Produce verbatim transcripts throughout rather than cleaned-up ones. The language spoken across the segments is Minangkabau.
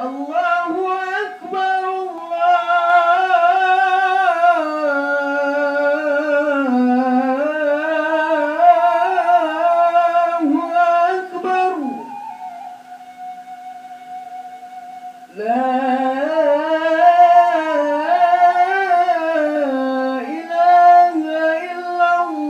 الله أكبر، الله أكبر. لا إله إلا الله.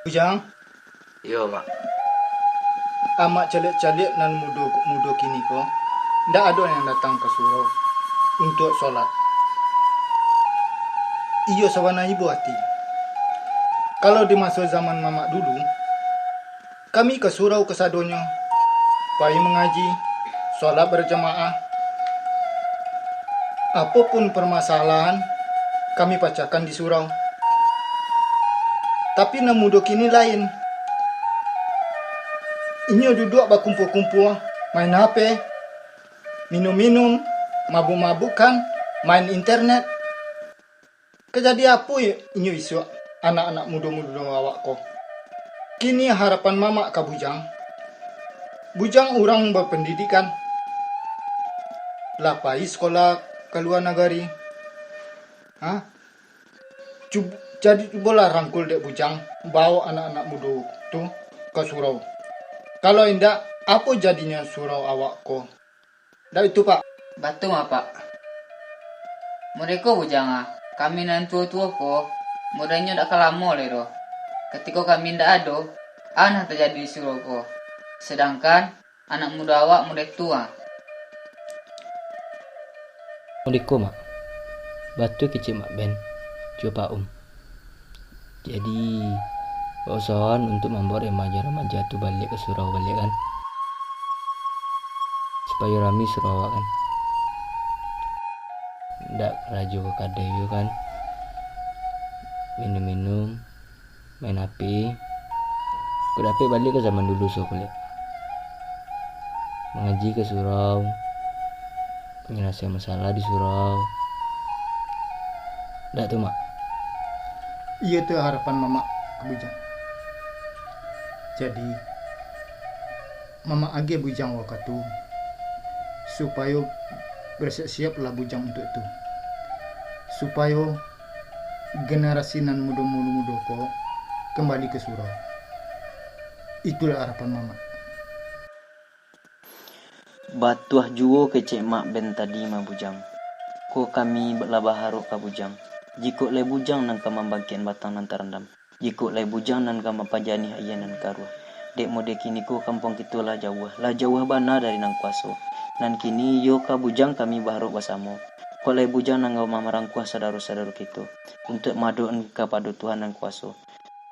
Bujang. Iyo, Mak. Amak caliak-caliak nan mudo, mudo kini ko, ndak ado yang datang ka surau untuak solat. Iyo sabana ibo ati. Kalau di maso zaman mamak dulu, kami ka surau kasadonyo, pai mangaji, solat barjamaah. Apo pun parmasalahan, kami pacahkan di surau. Tapi nan mudo kini lain. Inyo duduak bakumpua-kumpua, main H P, minum-minum, mabuk-mabukkan, main internet. Ka jadi apo inyo isuak, anak-anak mudo-mudo awak ko? Kini harapan mamak ka bujang. Bujang urang bapandidikan, lah pai sikolah ka lua nagari. Ha? Cub-, jadi cubolah rangkul dek bujang, bawok anak-anak mudo tu ka surau. Kalau indak, apo jadinyo surau awak ko? Ndak itu, Pak? Batua, Pak. Mode ko bujang ah, kami nan tuo-tuo ko, mudahnyo dak ka lamo lai doh. Katiko kami ndak ado, a nan tajadi di surau ko. Sadangkan, anak mudo awak mode tu ah. Mode ko, Mak. Batua kecek Mak Ben, jo Pak Um. Jadi, usahoan untuak mambaok remaja-remaja tu baliak ka surau baliak, kan. Supayo rami surau awak, kan. Ndak karajo ka kadai tu, kan. Minum-minum, main H P. Kok dapek baliak ka zaman dulu, so kuliah. Mangaji ka surau, manyalasaian masalah di surau. Ndak tu, Mak? Iyo tu harapan mamak ka bujang. Jadi, mamak agiah bujang wakatu, supayo basiap-siaplah bujang untuak tu. Supayo generasi nan mudo-mudo ko kambali ka surau. Itulah harapan mamak. Batuah juo kecek Mak Ben tadi mah, Bujang. Ko kami lah baharok ka Bujang. Jikok lai Bujang nan ka mambangkikkan batang nan tarandam, jikok lai Bujang nan ka mampajaniah aia nan karuah. Dek mode kiniko kampuang kito lah jauah, lah jauah bana dari Nan Kuaso. Nan kini iyo ka Bujang kami baharok basamo. Kok lai Bujang nan ka mamarangkuah sadaro-sadaro kito, untuak madokan kapado Tuhan Nan Kuaso.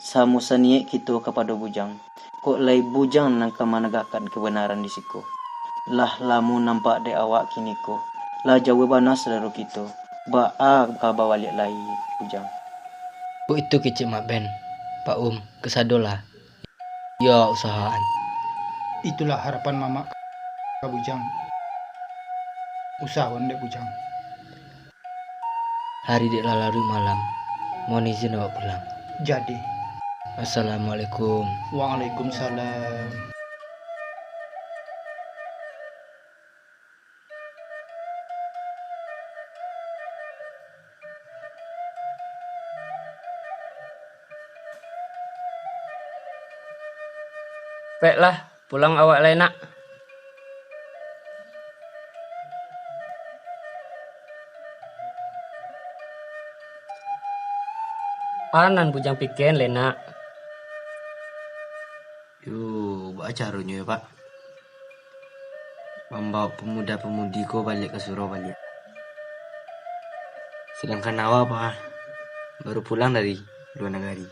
Samo saniaik kito kapado Bujang, kok lai Bujang nan ka managakkan kabanaran di siko. Lah lamo nampak dek awak kiniko, lah jauah bana sadaro kito. Baa ka babaliak lai, Bujang? Kok itu kecek Mak Ben, Pak Um, kasadolah. Iyo, usahoan. Itulah harapan mamak ka Bujang. Usahoan dek Bujang. Hari dek lah laruik malam, mohon izin awak pulang. Jadi. Assalamualaikum. Waalaikumsalam. Peklah, pulang awak lai, Nak. A nan Bujang pikian lai, nak. Yo, baa caronyo yo, Pak? Mambawok pamuda-pamudi ko baliak ka surau baliak. Sadangkan awak, Pak, baru pulang dari lua nagari.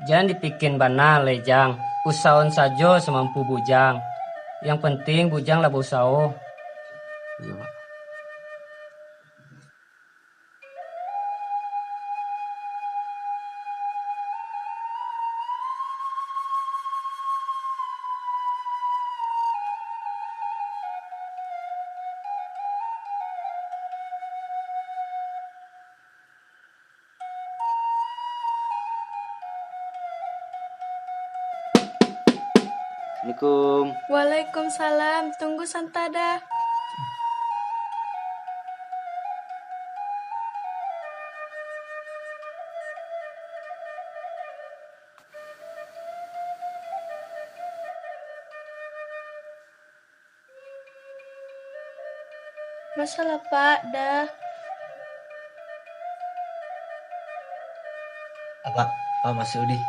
Jan dipikian bana lai, Jang. Usahoan sajo samampu Bujang. Yang penting Bujang lah bausaho. Iyo, Pak. Assalamualaikum. Waalaikumsalam. Tunggu santa, Da. Masalah, Pak, Da. Apak, Apak masuak di.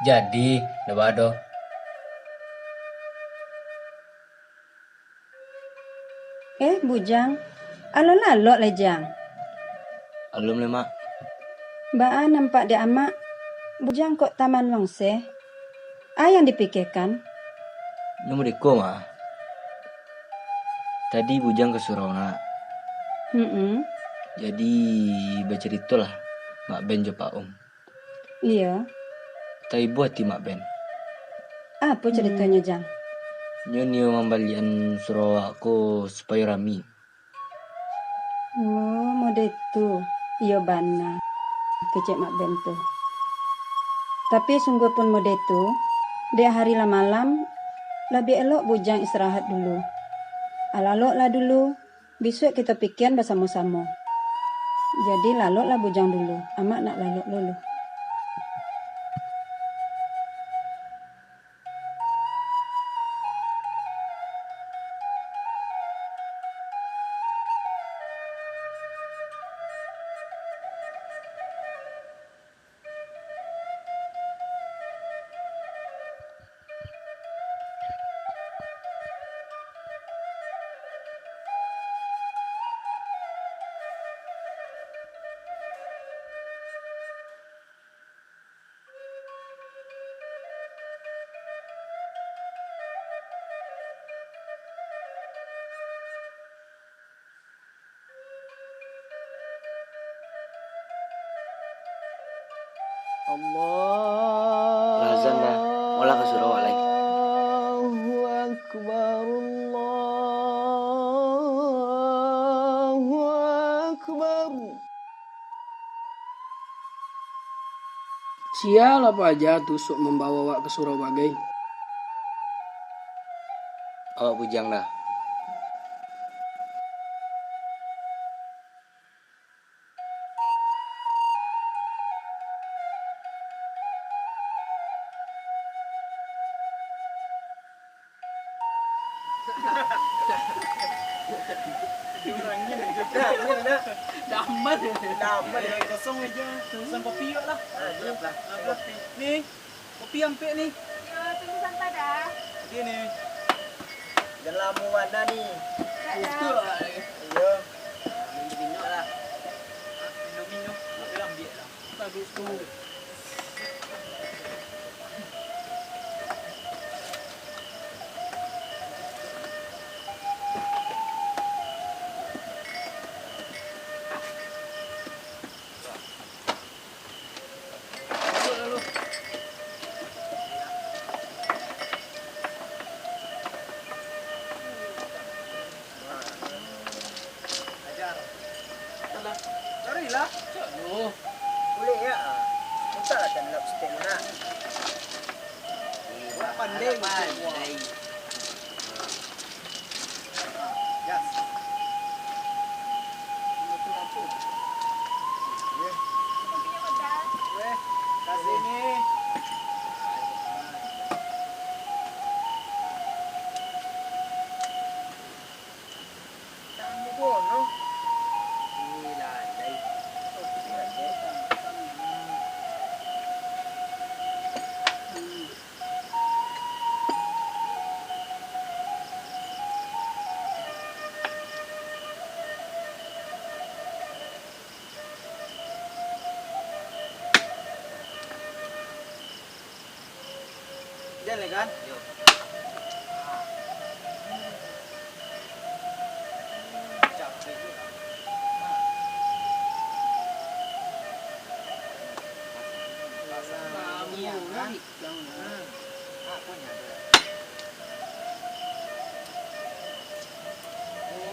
Jadi, ndak baa doh. Eh, Bujang, alun lalok lai, Jang? Alun lai, Mak. Baa nampak dek Amak, Bujang kok taman wangseh? A yang dipikiakan? Nyo mode ko, Mak. Tadi Bujang ka surau, nak. Mm-mm. Jadi, bacaritolah Mak Ben jo Pak Om. Iyo. Taibo ati Mak Ben. Apo caritonyo, Jang? Nyo nio mambaliakan surau awak ko supayo rami. Oh, mode tu. Iyo bana, kecek Mak Ben tu. Tapi sungguahpun mode tu, dek hari lah malam, labiah elok Bujang istirahat dulu. Alaloklah dulu, bisuak kito pikian basamo-samo. Jadi, laloklah Bujang dulu, Amak nak lalok dulu. Allah. Lah azan dah. Molah ka surau awak lai. Allahu Akbar, Allahu Akbar. Sia lah paja tu suok mambawo awak ka surau bagai? Awak Bujang dah. Damai. Damai. Kosong meja. Pesan kopi yuk lah. Ah, siap lah. Ah, kopi. Ni, kopi ampek ni. Yo, tunggu santa, Da. Oke ni. Jan lamo bana ni. Betul lah. Iyo. Minum minyak lah. Minum minyak. Tapi lah ambil lah. Bagus tu. Carilah. Cok lu. Boleh ya. Minta lah kan lap stick nak. Pandai. Pandai. Gas. Weh, kasih ni. Tangan bono. Ih, lalai. Oh, tidak, Dek.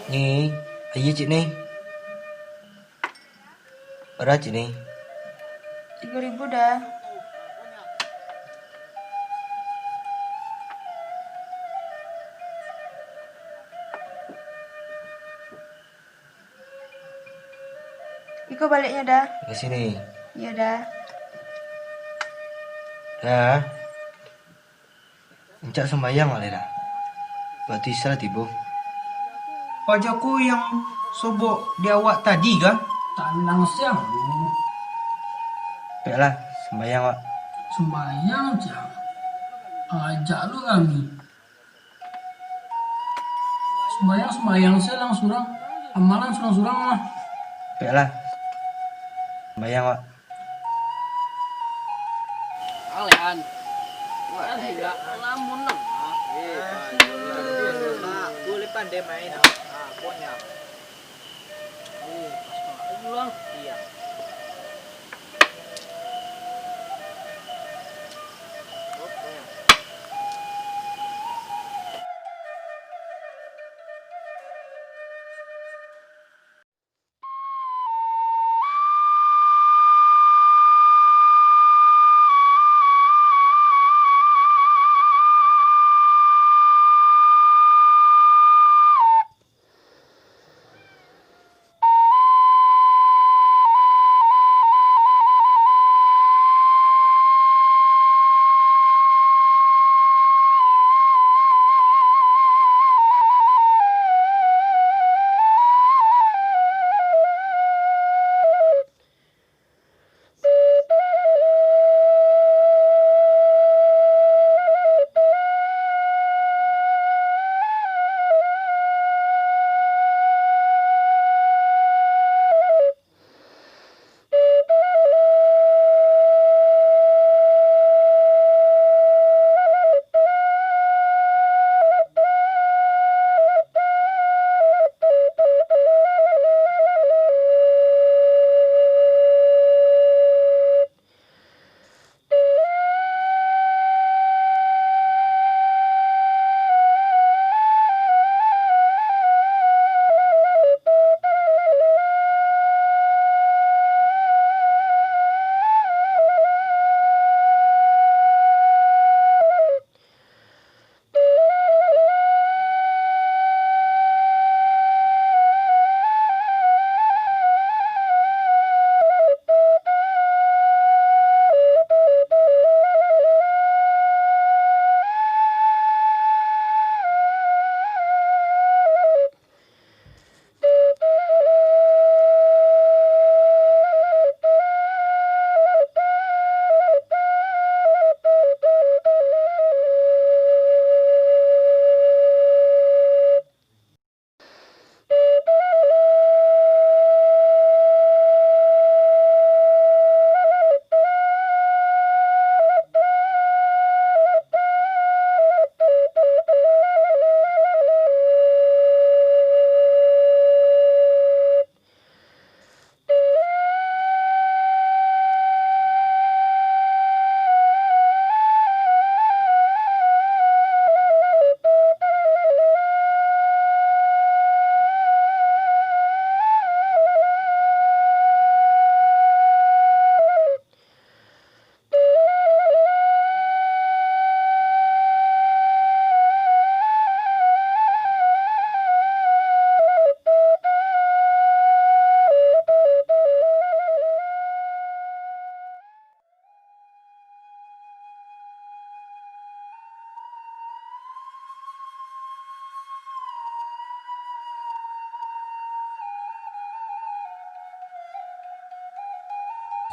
Ni, aia cik ni. Bara cik ni? Tigo ribu, Da. Iko baliaknyo, Da. Ka sini. Iyo, Da. Da. Rancak sumbayang wak lai, Da. Wakatu Isya lah tibo. Paja ko yang sobok di awak tadi kah? Tanang siang. Peklah, sumbayang wak. Sumbayang, Cang. Ajak lu kami. Sumbayang, sumbayang siang surang. Amalan surang-surang lah. Peklah. Sumbayang wak. Alehan. Wah, alehan. Lamun nang. Eh, Pak. Boleh pandai main, ah. Ah, pokoknya. Eh, pas pulang. Iya. Oke.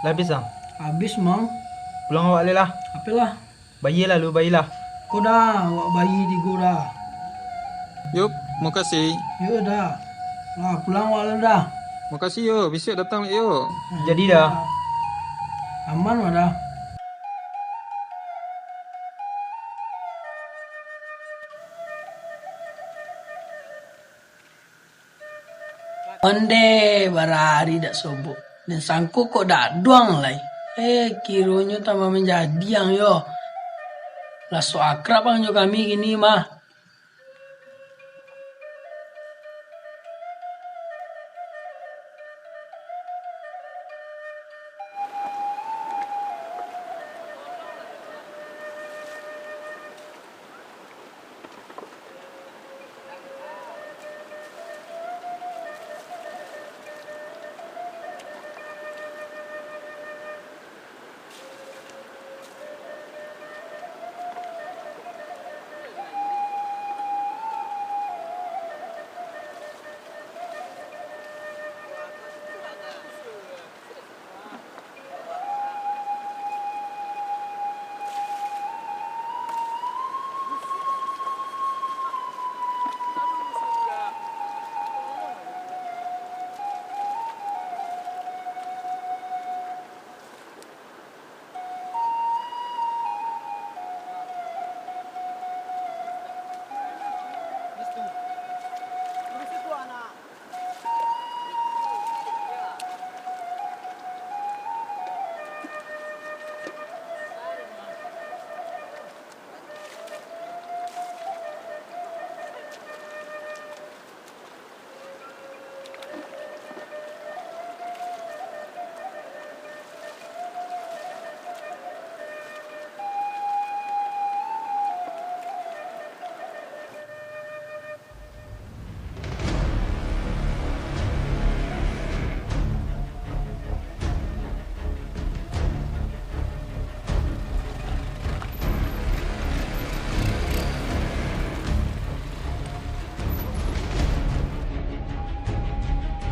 Lah abih, Ang? Abih, Mang. Pulang awak lai lah. Apolah? Bayia lalu, bayilah. Ko Da, awak bayia tigo Da. Yo, makasih. Yo Da. Lah, pulang awak lalu Da. Makasih yo, bisuak datang lai yo. Jadi Da. Aman mah Da. Ondeh, barari dak sobok. Den sangko kok dak ado ang lai. Eh, kironyo tambah manjadi ang yo. Lah sok akrab ang jo kami kini mah.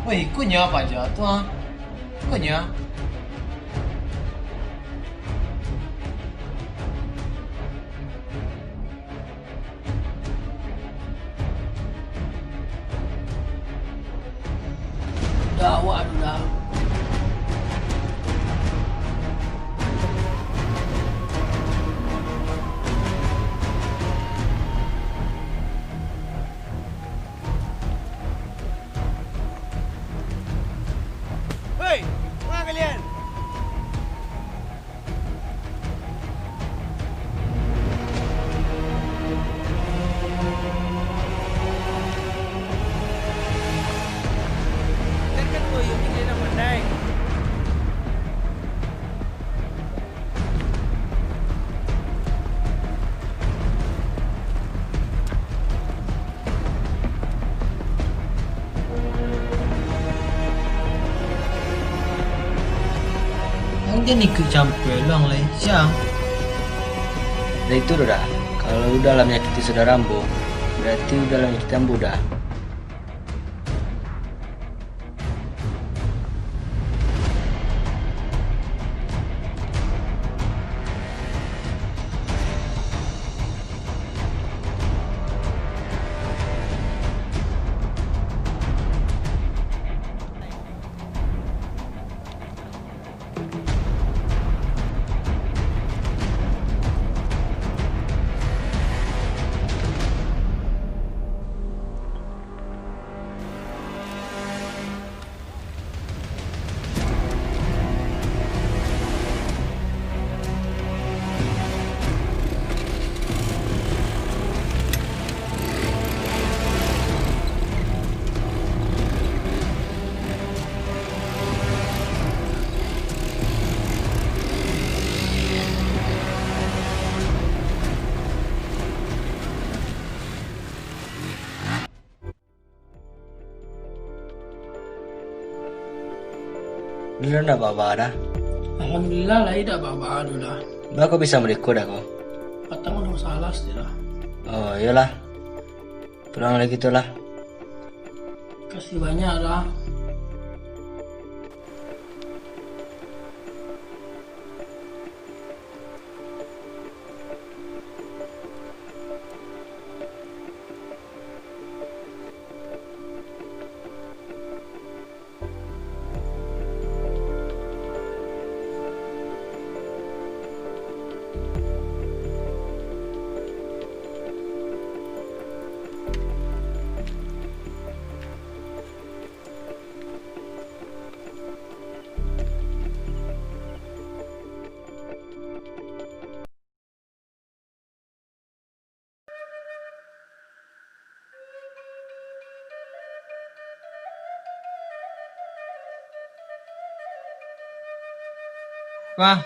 Weh, iko nyo apo ajo tu, ha? Iko nyo. Dah, awak tu dah. Hei, manga kalian? Ang jan ikuik campua lo ang lai, siang. Lah itu doh, Da. Kalau udah lah manyakiti saudara ambo, barati udah lah manyakiti ambo, Da. Dulu ndak baa-baa, Da? Alhamdulillah, lai dak baa-baa doh, Da. Baa kok bisa mariko, Da, ko? Patang ado masalah sajo, Da. Oh, iyolah. Pulang lagi tu lah. Makasih banyak, Da. Wah,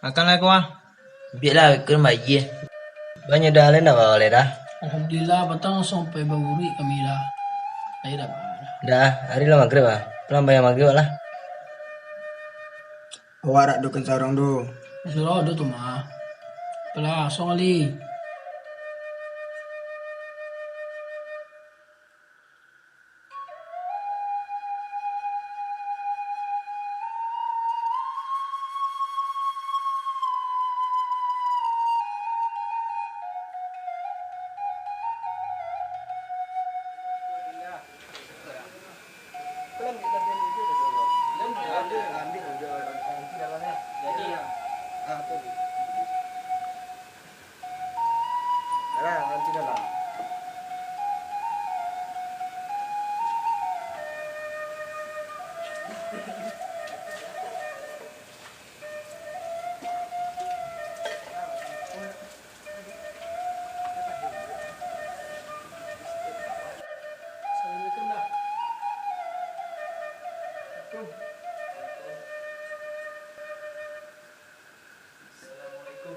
makanlah ko, wah. Biaklah, ikun bayie. Banyak dah, lain dah bawa lai dah. Alhamdulillah, patang sampai baburuik kami dah. Lai dah, bah. Dah, ari lah magrib, ah. Pulang bayar magrib lah. Awak rak dukan sarong tu. Surau ado tu mah. Apalah, asong kali. Assalamualaikum, dah. Assalamualaikum.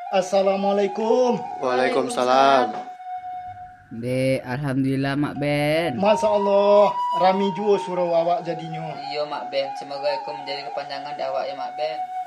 Assalamualaikum. Waalaikumsalam. Dek, alhamdulillah, Mak Ben. Masya Allah, rami juo surau awak jadinyo. Iyo, Mak Ben. Semoga iko manjadi kapanjangan di awak, yo, Mak Ben.